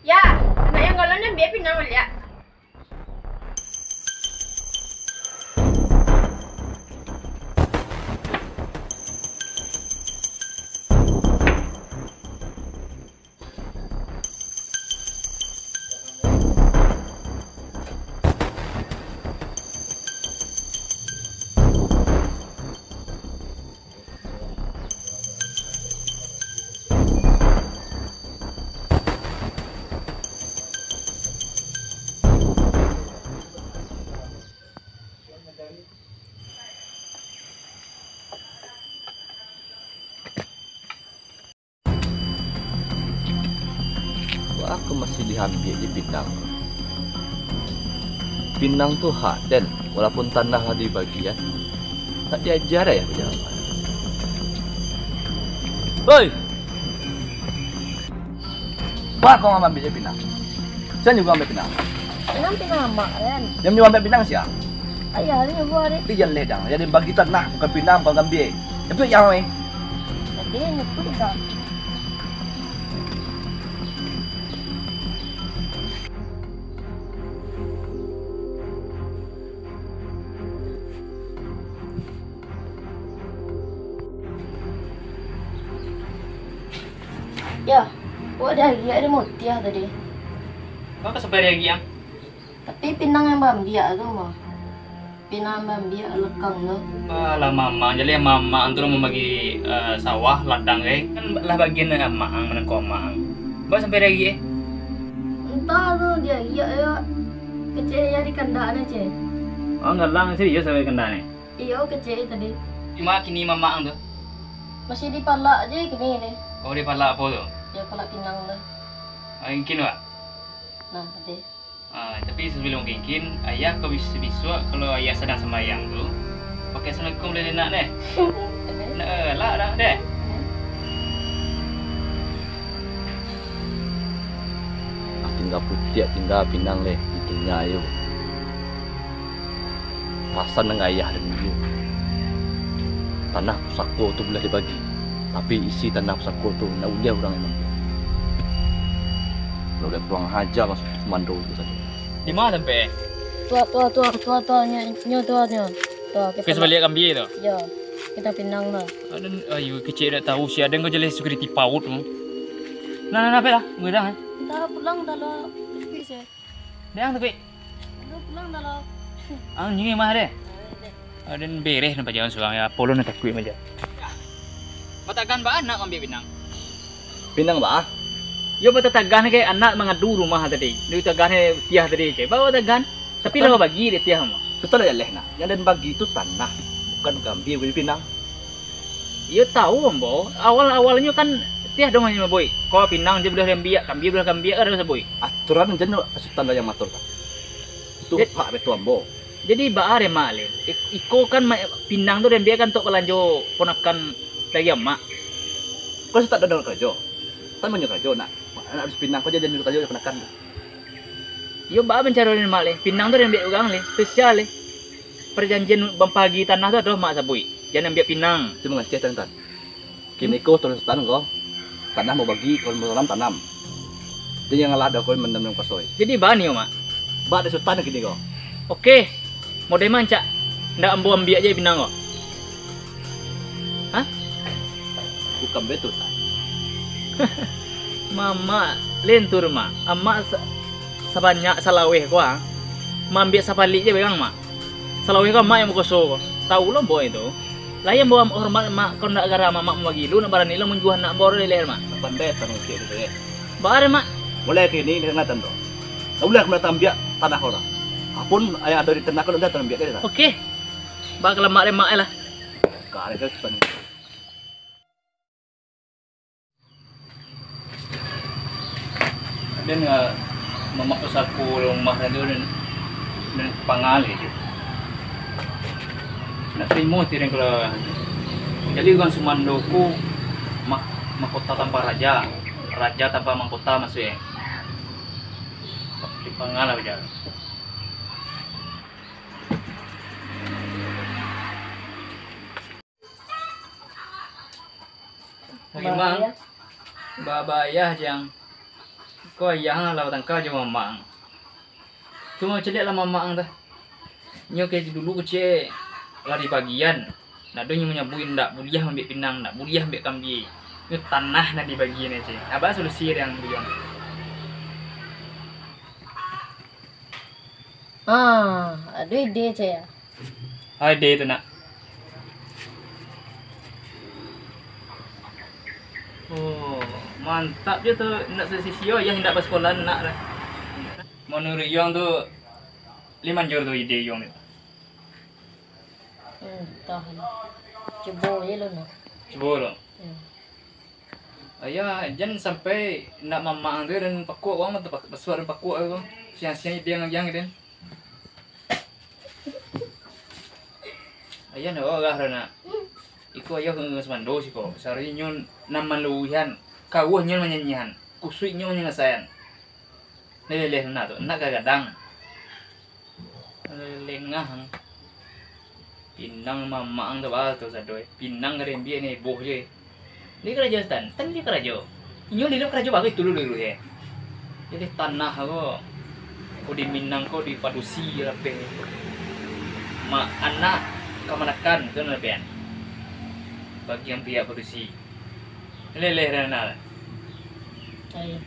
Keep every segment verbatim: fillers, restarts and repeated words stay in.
Ya, anak yang galon ni ambiak pinang baliak. Baa kok masih diambiak je pinang tu? Pinang tu hak den, walaupun tanah lah dibagi, kan. Tak diaja dek ayah bajalan. Hoi! Baa kok maambiak je pinang? Sia nyuruah ambiak pinang? Pinang, pinang amak, kan? Nan nyuruah ambiak pinang sia? Ayah nyuruah, dek. Tapi jaleh dang, jadi bagi tanah, bukan pinang, bukan gambia. Tapi yang, eh. Jadi, nyebut dah. Yo, awak diagiah dek Mutiah tadi. Baa kok sampai diagiah? Tapi pinang yang baambiak tu mah. Pinang baambiak lekang tu. Alah, mamang, jaleh mamang tu lah mambagi, eh, sawah, ladang, eh. Kan lah bagian amak ang, manangko amak ang. Baa sampai diagiah, eh? Antah tu, diagiah yo. Kecek yo di kandak ni, cek. Oh, galang, serius sampai kandak ni? Iyo, kecek tadi. Di ma kini mamak ang tu? Masih dipalak je kini ni. Oh, dipalak apo tu? Yo, palak pinang tu. Ah, kini, Pak? Nah, tadi. Ah, tapi sabalum kini, ayah ko bis-, bisuak kalau ayah sadang sambayang tu, pakai assalamualaikum lai nak deh. Tadi. Nak, eh, lah dah deh. Tadi. Ah, tingga putiak, tingga pinang leh, itu nyo ayo. Pasan nan ayah den dulu. Tanah pusako tu buliah dibagi, tapi isi tanah pusako tu ndak buliah urang nan ambiak. Kalau udah kurang aja, langsung sumando tu sajo. Di ma sampai? Tuah, tuah, tuah, tuah, tuah, nyo, nyo, tuah, nyo. Tuah, ka baliak kambia tu? Yo, kito pinang tu. Aden, ayo, kecek dak tahu, si aden ko jaleh suko ditipu tu. Nah, nah, nah, apolah? Mudah, eh? Antah pulang dah lo, tipis, eh. Dang tu, Pik. Aduh, pulang dah lo. Ang nyingin mah deh. Aden bereh nampak jalan surang ya, apo lo nan takuik aja. Batagan baa nak ambiak pinang? Pinang baa? Yo, batatagan ke anak mangadu rumah tadi. Di tagah ni tiah tadi ke. Baa batagan? Tapi lah bagi dek tiah mah. Sutan jaleh nak. Yang den bagi tu tanah, bukan gambia bagi pinang. Iyo tahu ambo, awal-awalnyo kan tiah dong nan mabuek. Ko pinang je buliah diambiak, kambia buliah diambiak, kan ado sabuik. Aturan jan Sutan lah yang matur kan. Tu hak betul ambo. Jadi baa dek mak leh. Ik-, iko kan ma-, pinang tu diambiak kan untuak balanjo ponakan dari amak. Ko Sutan ado karajo. Kan banyak karajo nak. Anak pinang ko jan karajo ponakan. Iyo baa mancaro dek mak leh. Pinang tu diambiak urang leh. Spesial leh. Parjanjian bampagi tanah tu ado mak sabuik. Jan ambiak pinang. Tu mangecek, Tan, Tan. Kini ko Tuan Sutan ko, tanah mau bagi, kalau mau tanam, tanam. Jadi, jan alah ado ko mandam nan kosoi. Jadi, baa ni, Mak? Baa dek Sutan kini ko. Oke. Model mancak. Ndak ambo ambiak je pinang ko. Hah? Bukan betul, Tan. Mamak lentur, Mak. Amak sa-, sabanyak salaweh ko, ah. Maambiak sapalik je, Bang, Mak. Salaweh ko amak yang bakuaso ko. Tahu lo ambo itu. Lai ambo hormat amak, kalau ndak gara amak mambagi lu, nak barani lo manjuah anak ambo dari leher, Mak. Pandai Tan Ucik tu, eh. Baa dek, Mak? Mulai kini, ingatan tu. Ndak buliah ka ambiak tanah ko lah. Apun yang ado di tanah ko, ndak buliah ka ambiak, kan, Tan? Oke. Baa ka lamak dek, Mak, lah. Ka, ada kan, Tan. Den, ah, mamak pusako rumah den tu, den, den pangali je. Ndak tarimo ati den kalau jadi urang sumando ko ma-, mahkota tanpa raja, raja tanpa mahkota mukasuiknyo. Dipangali baja. Memang babahaya, Jang. Ko ayah lah batangka jo mamak. Cuma caliak lah mamak tu. Nyo kecek dulu kecek lah dibagian. Ndak ado nyo manyabuik ndak buliah maambiak pinang, ndak buliah maambiak kambia. Nyo tanah nan dibagian kecek. Apo solusi yang Buyuang? Ah, ado ide, Cek. Ide tu, Nak. Oh, mantap je tu, nak sasisio, yah indak basakolah nak lah. Manuruik Yuang tu, lai manjur tu ide Yuang tu. Entah. Cubo je lo, nah. Cubo lo. Hmm. Ayah, jan sampai nak mamak tu dan pakuak wang tu, basuah dan pakuak tu. Siang-siang ide yang agiah gitu. Ayah nak arah nak. Iko ayah ka sumando siko. Sarinyo nan maluihan, kauahnyo manyanyihan, kusuiknyo manyangasaian. Leleh nak tu, nak ka gadang. Lengah. Pinang mamak ang tu baa tu sado, eh. Pinang ka diambiak ni boh je. Lai karajo Tan, Tan lai karajo. Inyo lai karajo bagai tu dulu, dulu, eh. Jadi tanah ko, ko di Minang ko dipadusi lapeh. Mak anak kamanakan tu nan lapehan. Bagian pihak padusi. Leleh dah nak. Ai.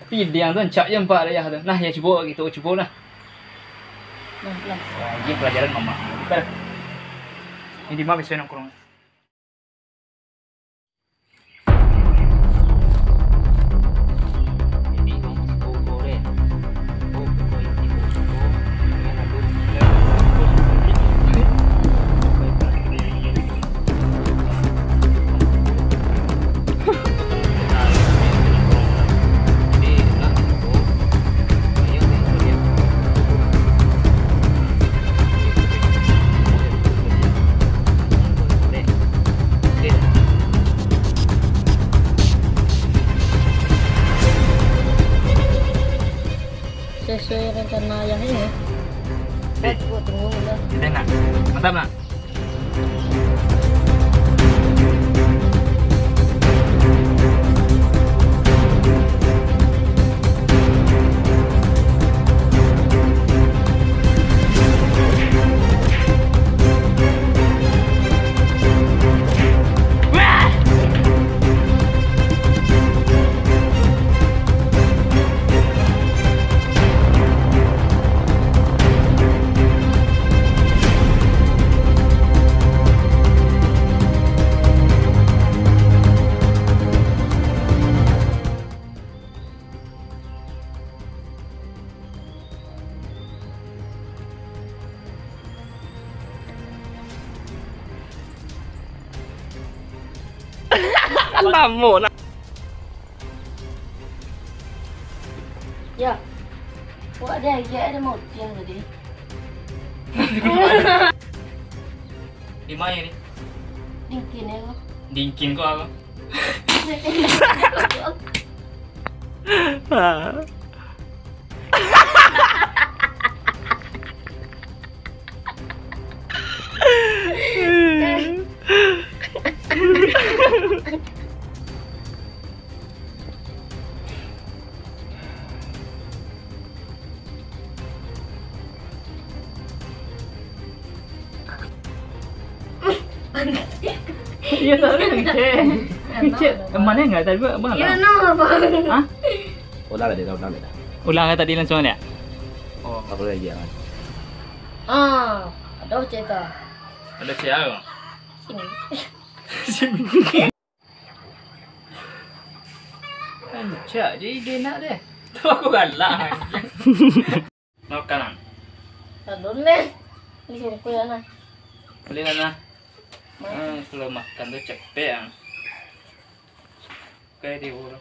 Tapi diang tu rancak je nampak ayah tu. Nah, ya cubo gitu, cubo nah. Nah, nah. Wah, ini pelajaran mama. Ini di mana bisa nongkrong? Sesuai rencana ayah ini. Baik. Buat tunggu lah. Kita nak. Mantap nak. Lamo nak. Ya. Wak dia, ya ada mau tiang tadi. Di mana ni? Dingkin ya, kok. Dingkin kok apa? Ah. Iya, tak ada ngecek. Ngecek mana enggak tadi, Bang? Iya, no, Bang. Hah? Ulang lah dia, ulang dia. Ulang lah tadi langsung dia? Oh. Tak boleh lagi, Bang. Ah, ada cerita. Ada siapa, Bang? Sini. Sini. Rancak je ide nak deh. Tu aku galak. Makan, ah. Talun deh. Ni sungkui, nah. Boleh lah, nah. Ah, kalau makan tu capek, ah. Kayak dia orang.